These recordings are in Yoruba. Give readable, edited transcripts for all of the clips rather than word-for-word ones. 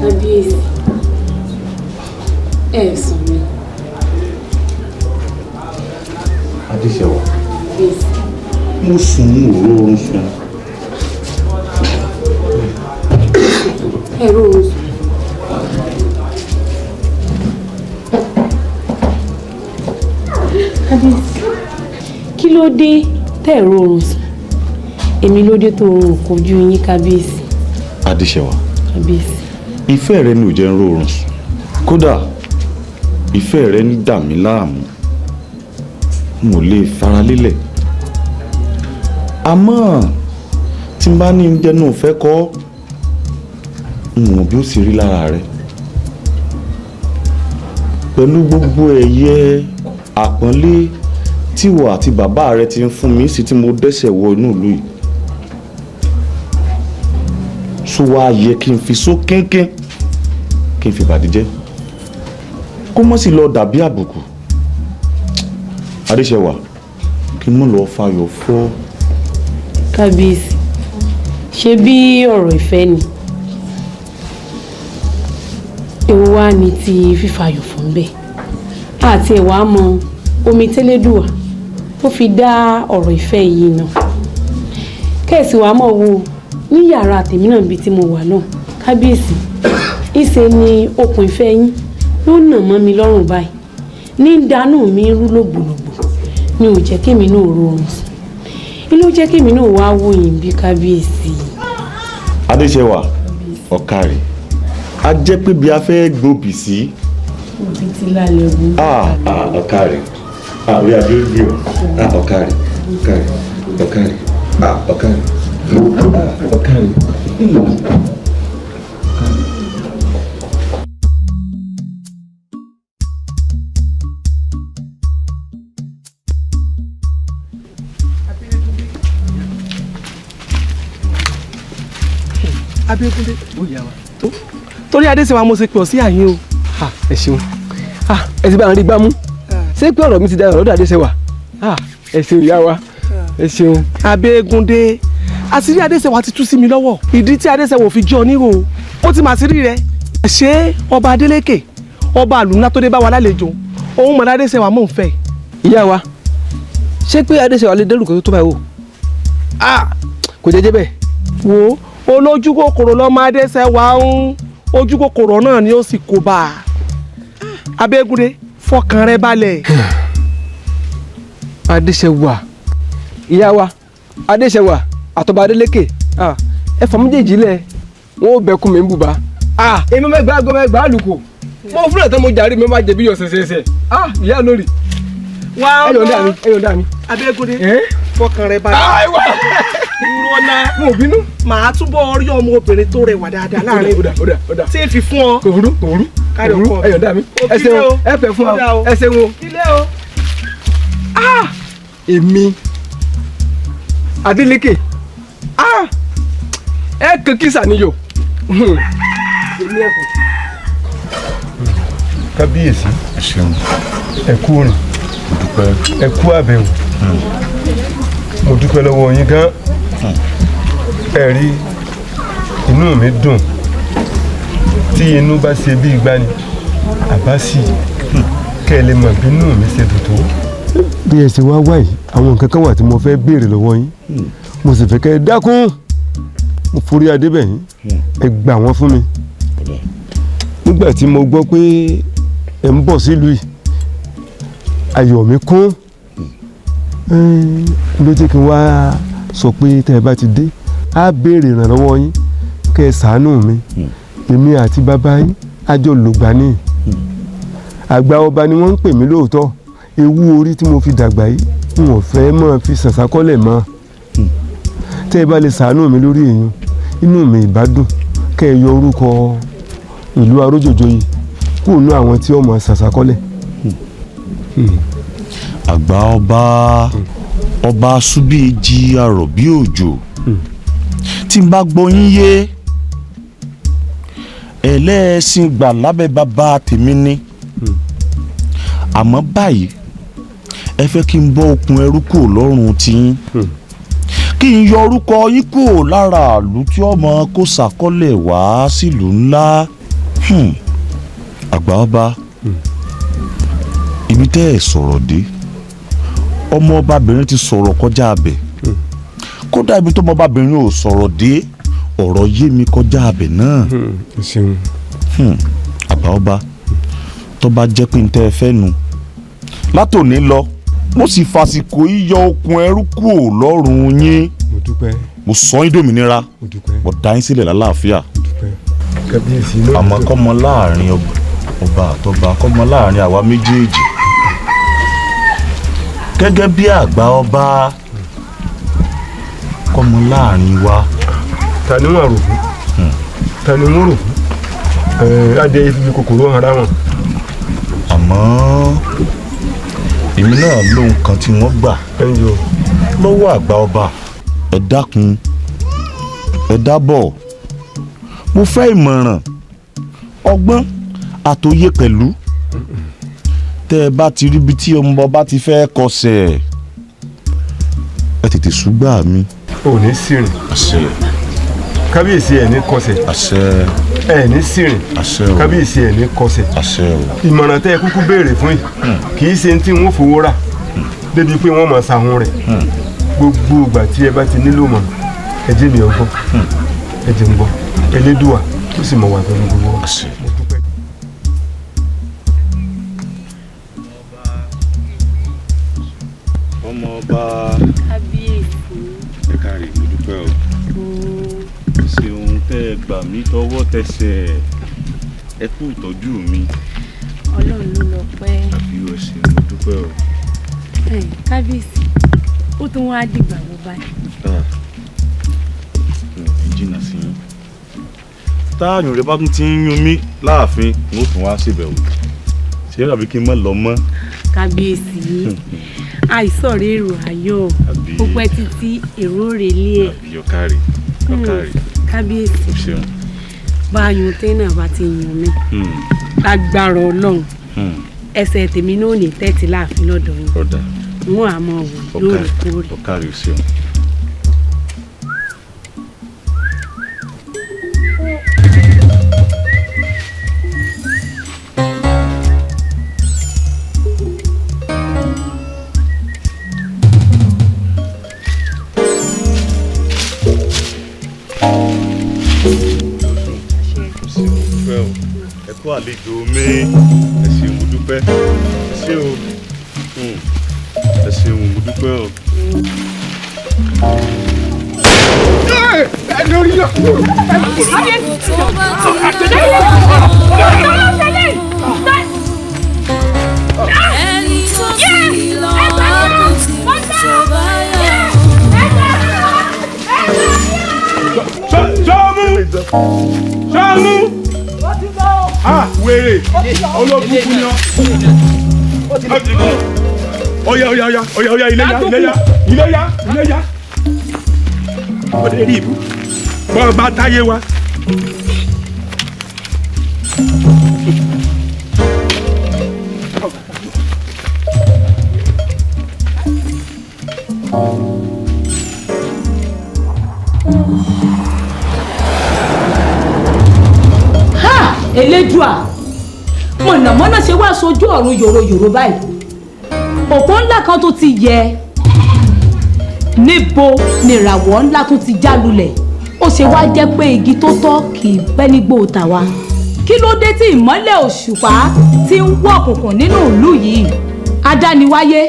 Kábíyèsí, ẹ sùn mi. Adéṣẹwà. Kábíyèsí. Mo sùn ń wò oorun sùn. Ẹ róorun sùn. Kábíyèsí, kí ló dé tẹ́ ẹ̀ róorun sùn? Èmi ló dé tó oorun kojú yín, kábíyèsí. Adéṣẹwà. Kábíyèsí. Ìfẹ́ rẹ ni ò jẹ́ ń róorun sùn. Kódà ìfẹ́ rẹ ń dà mí láàmú. N ò lè faralélẹ̀. Àmọ́ tí n bá ní ń jẹnu ìfẹ́ kọ́, n mọ̀ bí ó sì rí lára rẹ. Pẹ̀lú gbogbo ẹ̀yẹ àpọ́nlé tíwọ àti bàbá rẹ ti ń fún mi sí tí mo dẹ́sẹ̀ wọ inú ìlú yìí. Ṣó wá yẹ kí n fi só kínkín kí n fi bàdí jẹ́? Kó mọ́ sí lọ dàbí àbùkù. Adéṣẹwà, kí n mọ̀ lọ fayọ̀ fọ́. Kábíyèsí, ṣé bí ọ̀rọ̀ ìfẹ́ ni? Èwo wá ni ti fífayọ̀ fún bẹ́ẹ̀? Àti ẹ̀wà mọ omi tẹ́lẹ́dùwà tó fi dá ọ̀rọ̀ ìfẹ́ yìí náà. Kẹ̀sì wàá mọ̀ wo ní yàrá tèmi náà bíi tí mo wà náà. Kábíyèsí, ìṣe ni okùn ìfẹ́ yín ló nà mọ́ mi lọ́rùn báyìí. Ní dànù mi rú lògbòlògbò ni ò jẹ́ kémi náà rọrùn sùn. Inú jẹ́ kémi náà wá wò yín bí, kábíyèsí. Adéṣẹwà, ọ̀kàrẹ̀, a jẹ́ pé bí a fẹ́ gbòbì sí. Òbí ti lálẹ́ ogun. Ọ̀kàrẹ̀, orí adé ó gbé ọ. Ọ̀kàrẹ̀, ọ̀kàrẹ̀, ọ̀kàrẹ̀, ọ̀kàrẹ̀, ọ̀kàrẹ̀. Abíọ́dúndé. Torí Adéṣẹwà mo ṣe pè ọ́ sí àyín o. Ẹ ṣeun, ẹ ti bá ń rí gbámú. Ṣé pé ọ̀rọ̀ mi ti dayọ̀ lọ́dọ̀ Adéṣẹwà? Ẹ ṣeun ìyá wa, ẹ ṣeun. Abíọ́dúndé, àṣírí Adéṣẹwà ti tú sí mi lọ́wọ́. Ìdí tí Adéṣẹwà ò fi jẹ́ onírò ó ti mà sírí rẹ̀. Ṣé ọba Adélékè, ọba àlùmọ́ tó dé bá wa lálejò, òun mọ̀ Adéṣẹwà mò ń fẹ́. Ìyá wa, ṣé pé Adéṣẹwà lè dẹ́rù kan tó báyìí wò? Kò jẹ́jẹ́ bẹ́ẹ̀. Wo olójú kòkòrò lọ́mọ Adéṣẹwà ń ojú kòkòrò náà ni ó sì kó bá a. Abẹ́gúndé, fọkàn rẹ balẹ̀. Adéṣẹwà, ìyá wa, Adéṣẹwà àtọba Adélékè, ẹ fọ méjèèjì lẹ, wọn ò bẹkún mi ń bùbá. Èmi mẹgbàá gbọ mẹgbàá àlùkò mo fúnra tán mo jàre mi máa jẹ̀bi yọ ṣẹṣẹṣẹ. Ìyá lórí. Wà á ẹ yọ̀ǹda mi, ẹ yọ̀ǹda mi. Abẹ́gúndé, fọkàn rẹ balẹ̀. Dúró ná. Mo ò bínú. Màá túbọ̀ rí ọmọ obìnrin tó rẹwà dáadáa láàrin tí n fi fún ọ. Kò burú, kò burú. Kárí ọkọ. Ẹ yọ̀ǹda mi. Ẹ ṣeun, ẹ pẹ́ fún wa, ẹ ṣeun o. Ilé o. Èmi Adélékè, ẹ kàn kí sàníyò. Èmi ẹ kù. Kábíyèsí, ẹ kú rìn, ẹ kú àbẹ̀wò. Mo dúpẹ́ lọ́wọ́ yín gan. Ẹ rí, inú mi dùn. Tí inú bá ṣe bí igbá ni àbá sì kẹ́ ẹ lè mọ̀ bí inú mi ṣe dùn tó. Bí ẹ ṣe wá wá yìí, àwọn nǹkan kan wà tí mo fẹ́ béèrè lọ́wọ́ yín. Mo sì fẹ́ kẹ́ ẹ dákún. Mo forí adé bẹ̀ yín, ẹ gbà wọ́n fún mi. Nígbà tí mo gbọ́ pé ẹ ń bọ̀ sílùú yìí, ayọ̀ mi kún. Ló jẹ́ kí n wá sọ pé tẹ́ ẹ bá ti dé, á béèrè ìrànlọ́wọ́ yín kẹ́ ẹ ṣàánú mi. Èmi àti bàbá yín á jọ lògbà ní. Àgbà ọba ni wọ́n ń pè mí lóòótọ́. Ewu orí tí mo fi dàgbà yìí, n ò fẹ́ máa fi ṣàṣàkọ́lẹ̀ mọ́. Tẹ́ ẹ bá lè ṣàánú mi lórí èèyàn, inú mi ìbá dùn kẹ́ ẹ yọ orúkọ ìlú Arójòjò yìí kúrò ní àwọn tí ó mọ̀ ṣàṣàkọ́lẹ̀. Àgbà ọba, ọba Súbíèjì arọ̀ bí òjò. Tí n bá gbọ́ yín yé, ẹlẹ́sìn gbà lábẹ́ bàbá tèmi ni. Àmọ́ báyìí ẹ fẹ́ kí n bọ́ okùn ẹrú kúrò lọ́rùn tiyín, kí n yọ orúkọ yín kúrò lára àlù tí ọmọ kó ṣàkọlẹ̀ wá sílùú ńlá. Àgbà ọba, ibi tẹ́ ẹ̀ sọ̀rọ̀ dé, ọmọ ọbabìnrin ti sọ̀rọ̀ kọjá abẹ. Kódà ibi tó ọmọ ọbabìnrin ò sọ̀rọ̀ dé, ọ̀rọ̀ yé mi kọjá abẹ náà. Ṣeun. Àgbà ọba, tó bá jẹ́ pé n tẹ́ ẹ fẹ́ nu látòní lọ, mo sì fàsìkò yíyọ okùn ẹrú kúò lọ́rùn yín. Mo dúpẹ́. Mo sọ yín dòmìnira. Mo dúpẹ́. Mo dá yín sílẹ̀ lálàáfíà. Kábíyèsí náà. Àmọ́ kọ́mọ láàrin ọba àtọba, kọ́mọ láàrin àwa méjèèjì gẹ́gẹ́ bí àgbà ọba, kọ́mọ láàrin wa. Ta ni wọ́n rò fún? Ta ni wọ́n rò fún? Adé ibi kòkòrò ara wọn. Àmọ́ èmi náà lóhun kan tí wọ́n gbà lọ́wọ́ àgbà ọba. Ẹ dákun, ẹ dábọ̀, mo fẹ́ ìmọ̀ràn, ọgbọ́n àtòyé pẹ̀lú. Tẹ́ ẹ bá ti ríbi tí ọmọ ọba ti fẹ́ kọsẹ̀, ẹ tètè ṣùgbà mi. Ò ní sírìn. Àṣẹ. Kábíyèsí, ẹ̀ ní kọsẹ̀. Àṣẹ. Ẹ̀ ní sírìn. Àṣẹ o. Kábíyèsí, ẹ̀ ní kọsẹ̀. Àṣẹ o. Ìmọ̀ràn tẹ́ ẹ kúkú béèrè fún yìí kì í ṣe tí wọ́n fowó rà débi pé wọ́n máa sahun rẹ̀. Gbogbo ìgbà tí ẹ bá ti nílò mọ̀, ẹ jẹ́ mi ò gbọ́, ẹ jẹ́ ń gbọ́. Elédùà ó sì mọ̀ wà pẹ̀lú gbogbo wa. Àṣẹ. Ọmọ ọba. Kábíyèsí. Ẹ káre, mo dúpẹ́ o. Ṣeun tẹ́ ẹ gbà mí tọwọ́ tẹsẹ̀, ẹ kú ìtọ́jú mi. Ọlọ́run ló lọ pẹ́. Àbí o ṣeun, mo dúpẹ́ o. Kábíyèsí, ó tún wá dìgbà wo báyìí? Mi ò ní jìnnà sí yín. Táàyùn rẹ bá tún ti ń yún mí láàfin, n ó tún wá ṣèbẹ̀wò. Ṣé àbí kí n má lọ mọ́? Kábíyèsí, àìsọ̀rọ̀ èrò ayọ̀, ó pẹ́ títí èrò rèlé ẹ̀. Àbí, ọ̀kárì, ọ̀kárì. Kábíyèsí, O ṣeun. Bá a yun tẹ́nà bá ti yàn mí, lágbára Ọlọ́run, ẹsẹ̀ tèmi náà ò ní tẹ́tí láàfin lọ́dọ̀ yín. Ọ̀dà. N ó àmọ́ wò lóòrèkóòrè. Ọ̀kárì, o ṣeun. Ẹ kú àlejò mi, ẹ ṣeun, mo dúpẹ́. Ẹ ṣé o, ẹ ṣeun, mo dúpẹ́ o. Lórí yọ. Ẹni tó sì lọ kò tí tó bá yọ. Sọ́ọ̀mù, sọ́ọ̀mù, ah, wèrè olóbùkún ni ọ. Ọ̀yá, ọ̀yá, ọ̀yá, ọ̀yá, ọ̀yá, iléyá, iléyá, iléyá, iléyá. Ọdẹ rí ibú bọ́ọ̀ bá táyé wa. Ha, Elédùà, mọ̀nàmọ́ná ṣe wá sojú ọ̀run yòròyòrò báyìí. Òpó ńlá kan tó ti yẹ, níbo nìràwọ̀ ńlá tó ti já lulẹ̀? Ó ṣe wá jẹ́ pé igi tó tọ́ kì í pẹ́ nígbó tàwa. Kí ló dé tí ìmọ́lẹ̀ òṣùpá ti ń wọ̀ kùnkùn nínú ìlú yìí? Adániwáyé,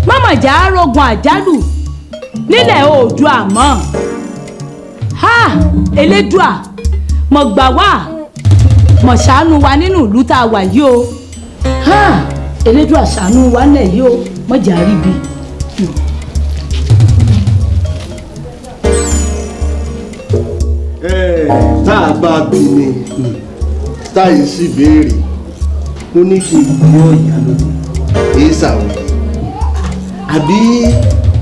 mọ̀mọ̀já rogun àjálù nílẹ̀ Oòduà mọ́. Ha, Elédùà, mọ̀ gbà wá, mọ̀ ṣàánú wa nínú ìlú tá a wà yìí o. Ha, Elédùà, ṣàánú wa nílẹ̀ yìí o, mọ̀jà ríbi. Tá a bá bí ni tá yìí sì béèrè, mo ní kí n bí ọ ìyálóde èyí ṣàwòye àbí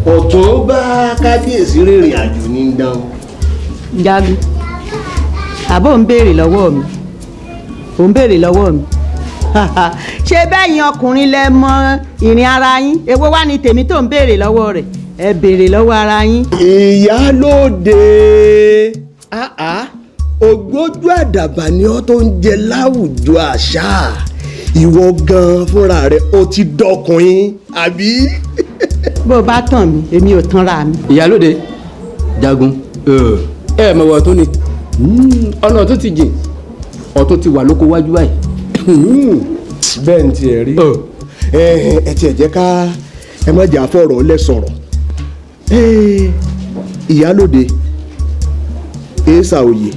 ọ̀tún bá kábíyèsí rìnrìn àjò ní dáhùn. Jagun, àbó ń béèrè lọ́wọ́ mi, ò ń béèrè lọ́wọ́ mi. Ṣé bẹ́yìn ọkùnrin lẹ mọ ìrìn ara yín? Èwo wá ní tèmi tó ń béèrè lọ́wọ́ rẹ̀? Ẹ béèrè lọ́wọ́ ara yín. Ìyálóde, áá, Ògbójú àdàbà ni ọ́ tó ń jẹ láwùjọ àṣà. Ìwọ gan fúnra rẹ ó ti dọkùnrin àbí. Bó o bá tàn mí, èmi ò tanra mi. Ìyálóde, Jagun, ẹ mọ̀wọ́ tó ni ọ̀nà tó ti jìn, ọ̀tún ti wà lóko wájú báyìí. Bẹ́ẹ̀ ni tiẹ̀ rí. Ẹ tiẹ̀ jẹ́ ká ẹ má jà fọ̀rọ̀ lẹ̀ sọ̀rọ̀. Ìyálóde, èsà òye,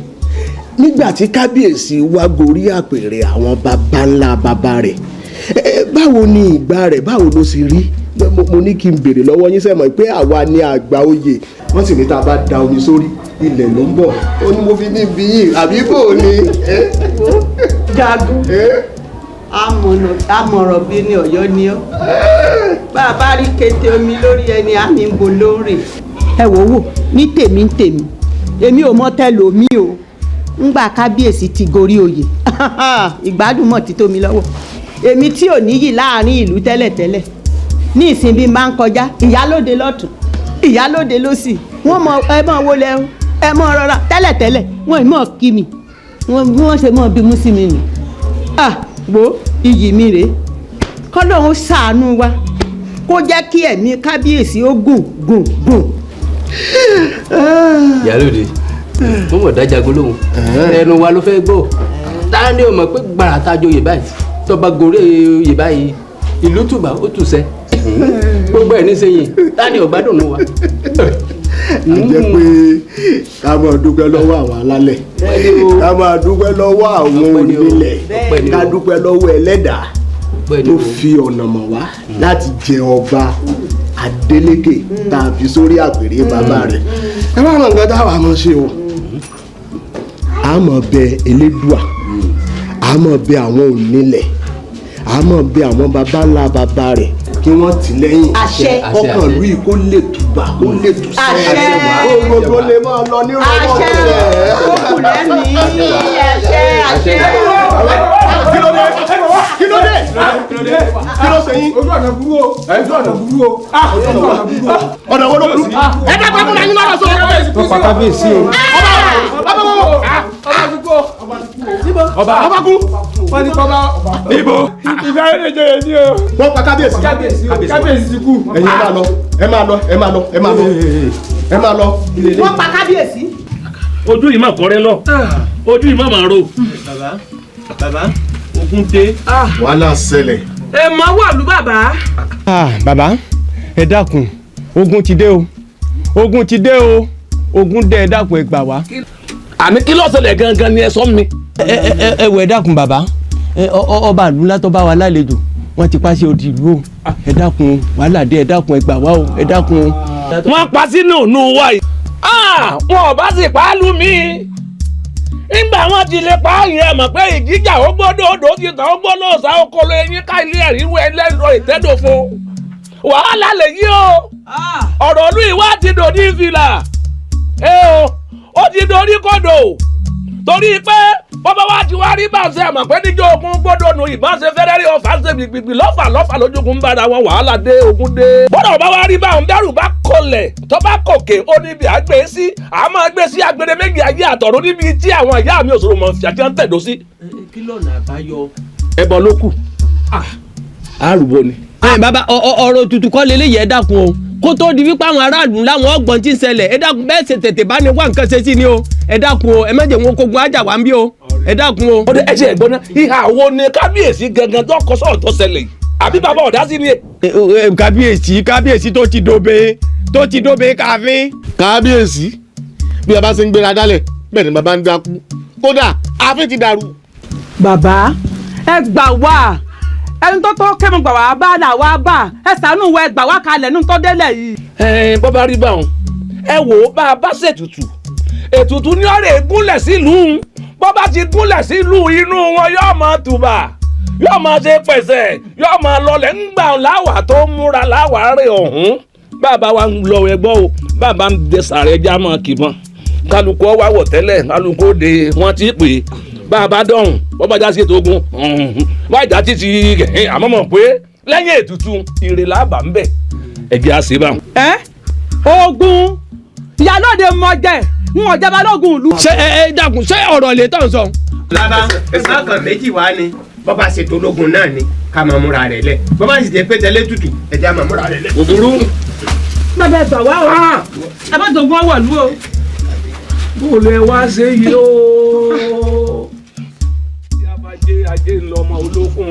nígbà tí kábíyèsí wá gorí àpèrè àwọn baba ńlá baba rẹ̀, báwo ni ìgbà rẹ̀, báwo ló sì rí? Mo ní kí n béèrè lọ́wọ́ yín, sẹ́mọ̀ pé àwa ni àgbà oyè, wọ́n sì ní tá a bá da omi sórí ilẹ̀ ló ń bọ̀. Ó ní mo fi ní bí yìí àbí bò ni. Jagun, amọ̀rọ̀ bíi ní Ọ̀yọ́ ni ọ́. Bá a bá rí kété omi lórí ẹni, á ní bo lóore. Ẹ wò wò ní tèmi ń tèmi, èmi ò mọ tẹlòmí o. Ńgbà kábíyèsí ti gorí oyè, ìgbádùn mọ̀ ti tó mi lọ́wọ́. Èmi tí ò níyì láàrin ìlú tẹ́lẹ̀tẹ́lẹ̀, ní ìsìn bí máa ń kọjá, ìyálóde lọ́tún, ìyálóde lósì, wọ́n mọ ẹ mọ̀ wọlé o, ẹ mọ̀ rọra. Tẹ́lẹ̀tẹ́lẹ̀ wọ́n ì mọ̀ kí mi, wọ́n bí wọ́n ṣe mọ̀ bímú sí mi nù. Ah, wo iyì mi rèé. Kọ́lọ́hún ṣàánú wa, kó jẹ́ kí ẹ̀mí kábíyèsí ó gùn gùn gùn. Ìyálóde, mo mọ̀ dá Jagun lóhùn, ẹnu wa ló fẹ́ gbọ́. Ta ni o mọ̀ pé gbàrà tá a joyè báyìí, tọba gorí oyè báyìí, ìlú tùbà ó tùsẹ́, gbogbo ẹ̀ nísìnyí, ta ni ọ̀gbádùn nù wa. A jẹ́ pé ká máa dúpẹ́ lọ́wọ́ àwọn alálẹ̀, ká máa dúpẹ́ lọ́wọ́ àwọn onílẹ̀, ká dúpẹ́ lọ́wọ́ ẹlẹ́dàá tó fi ọ̀nà mọ̀ wá láti jẹ ọba Adélékè tá a fi sórí àpèrè bàbá rẹ̀. Ẹ bá mọ nǹkan táwa máa ṣe o, a máa bẹ Elédùà, a máa bẹ àwọn onílẹ̀, a máa bẹ àwọn baba ńlá bàbá rẹ̀ kí wọ́n tì lẹ́yìn. Àṣẹ. Ọkàn ìlú yìí kó lè tùbà, kó lè tùsẹ́. Àṣẹ. Gbogbo lè máa lọ ní rọwọ́. Àṣẹ ó kù lẹ́mìí. Àṣẹ, àṣẹ. Kí ló dé? Kí ló dé? Kí ló ṣe yín? Ojú ọ̀nà burú o, ojú ọ̀nà burú o, ojú ọ̀nà burú o. Ọ̀nà wo ló burú? Ẹ dẹ́gbẹ́ fúnra yín lọ́rọ̀ sọ. Wọ́n pa kábíyèsí o. Ọba ọba kú. Wọ́n ní kọ́ba. Níbo? Ìfẹ́ lè jẹ́ èyí o. Wọ́n pa kábíyèsí. Kábíyèsí ti kú. Ẹ̀yin ẹ máa lọ, ẹ máa lọ, ẹ máa lọ, ẹ máa lọ, ẹ máa lọ. Wọ́n pa kábíyèsí. Ojú yìí máa kọrẹ́ lọ, ojú yìí máa máa ro. Bàbá, bàbá, ogun dé. Wàhálà ṣẹlẹ̀. Ẹ mọ wàlú bàbá. Bàbá, ẹ dákun, ogun ti dé o, ogun ti dé o, ogun dé, ẹ dákun, ẹ gbà wá. Àní kí ló ṣẹlẹ̀ gangan ni ẹ sọ mi. Ẹ wò, ẹ dákun bàbá, ọba ìlú ńlá tó bá wa lálejò, wọ́n ti pàṣẹ odi ìlú o. Ẹ dákun, wàhálà dé, ẹ dákun, ẹ gbà wá o, ẹ dákun o. Wọ́n pa sínú ònú wa yìí. Wọn ò bá sì pa á lù mí. Nígbà wọn ti lè pa á yẹn, mọ̀ pé ìjíjà ó gbọ́dọ̀ odò ti tàn, ó gbọ́dọ̀ ọ̀sà okòlò eyín ká ilé ẹ̀rí wọ ẹlẹ́rọ ìtẹ́dọ̀fo. Wàhálà lè yí o. Ọ̀rọ̀ ìlú ìwá ti dòdì ìfìlà. Ẹ o, ó ti dorí kodò. Torí pé bọ́bá wa ti wá rí báńsẹ̀, àmọ̀ pé níjọ́ ogun gbọ́dọ̀ nù ìbọn ṣe fẹ́rẹ́ rí ọfà ṣe gbìgbìgbì lọ́fà lọ́fà lójoogun ń bára wọn, wàhálà dé, ogun dé. Bọ́dọ̀ bá wá rí báwọn, bẹ́rù bá kọlẹ̀ tó bá kòkè, ó níbi àgbẹ̀ sí, a máa gbé sí agbede méjì ayé àtọ̀run níbi tí àwọn ìyá mi òṣòro mọ̀ fìyà tí wọ́n ń tẹ̀dó sí. Kí lọ́nà àbáyọ? Ẹbọ ló kù, àrùbọ ni. Bàbá, ọ̀rọ̀ òtútù kọ́ leléyìí, ẹ dákun o. Kó tó di wípé àwọn aráàlú láwọn ọgbọ̀n tí ń ṣẹlẹ̀, ẹ dákun, bẹ́ẹ̀ ṣe tètè bá ní wá nǹkan ṣe sí ni o. Ẹ dákun o, ẹ má jẹ́ wọn kógun ájà wá ń bí o, ẹ dákun o. Ọdẹ ẹ ṣe ẹ̀gbọ́n náà, ìhà wo ni kábíyèsí gangan tó kọ sọ̀rọ̀ tó ṣẹlẹ̀ yìí? Àbí bàbá ọ̀dá sí ni. Kábíyèsí, kábíyèsí tó ti dóbe, tó ti dóbe káfín. Kábíyèsí, bí bàbá ṣe ń gbéra dálẹ̀ bẹ́ẹ̀ ni bàbá ń dákú, kódà ààfin ti dàrú. Bàbá, ẹ gbà wá. Ẹni tó tó kẹ́mu gbà wá bá là wá bá, ẹ ṣàánú wa, ẹ gbà wá kalẹ̀ nínú tó délẹ̀ yìí. Ẹ bọ́ bá rí báwọn, ẹ wò ó, bá a bá ṣètùtù, ètùtù ní ọ̀rẹ́ gúnlẹ̀ sílùú. Bọ́ bá ti gúnlẹ̀ sílùú, inú wọn yóò máa tùbà, yóò máa ṣe pẹ̀sẹ̀, yóò máa lọlẹ̀ ńgbà láwà tó múra láwà rẹ̀ ọ̀hún. Bàbá wa ń lọ ẹgbọ́ o, bàbá ń dẹ sàrẹ̀ ẹja máa kì mọ́. Kálukú ọwọ́ àwọ̀ tẹ́lẹ̀, kálukú òde wọ́n ti pè é. Bàbá dọ̀hùn, bọ́ bá já sí ètò ogun, wọ́n àjà títí àmọ́ mọ̀ pé lẹ́yìn ètùtù ìrè làbà ń bẹ̀, ẹ̀jẹ̀ á ṣe báwọn. Ẹ ogun ìyálóde mọ̀jẹ̀ N ò jẹ́ balógun ìlú. Ṣé ẹ ẹ dákun, ṣé ọ̀rọ̀ lè tán sọ. Bàbá, bákan méjì wá ni bọ́bá ṣètò ológun náà ni ká máa múra rẹ̀ lẹ̀, bọ́bá sì jẹ́ pé tẹ́lẹ̀ tutù ẹ̀jẹ̀ á máa múra rẹ̀ lẹ̀. Òdúró. Bàbá, ẹ gbà wá o, ẹ má dogun ọwọ́ ìlú o. Bó lẹ wá ṣe yìí o. Ajé ajé ń lọ ọmọ olókun,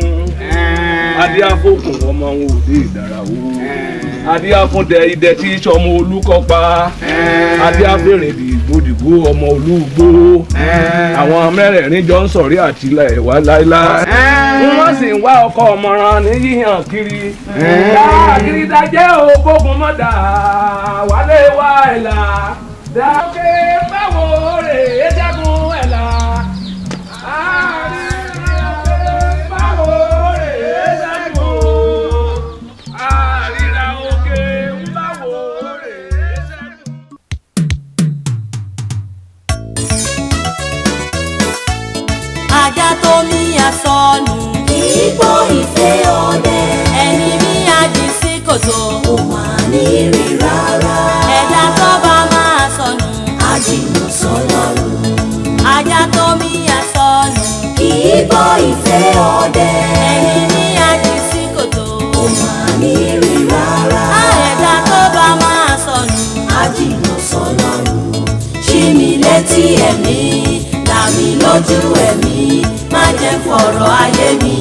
adíáfókùn ọmọ wọn ò dé ìdára o, adíáfúndẹ idẹ tí í sọmọ olúkọpa, adíáfèrè dìgbòdìgbò ọmọ olúgbó. Àwọn mẹ́rẹ̀ẹ̀rin jọ ń sọ̀rí àtìlẹ̀ wá láéláé, wọ́n sì ń wá ọkọ ọmọràn ní yíyàn kiri káàkiri dájẹ́ o, bógun mọ́dà wálé wá ẹ̀là dáké báwo rè é ṣẹ́gun ẹ̀là. Báwo rè é ṣẹ́gun àríra òkè ń báwo rè é ṣẹ́gun. Ajá tó ní asọnù kì í gbọ́ ìfẹ́ ọdẹ. Ẹni bí ají sí kòtò kò mà ní rí rárá. Ẹ̀dá tó bá máa sọnù á jìnnà sọ́lọ́run. Ajá tó mí asọnù kì í gbọ́ ìfẹ́ ọdẹ. Ẹni bí ají sí kòtò kò mà ní rí rárá. Ẹ̀dá tó bá máa sọnù á jìnnà sọ́lọ́run. Ṣí mi létí ẹ̀mí, là mí lójú ẹ̀mí, má jẹ́ fọ̀rọ̀ ayé mi.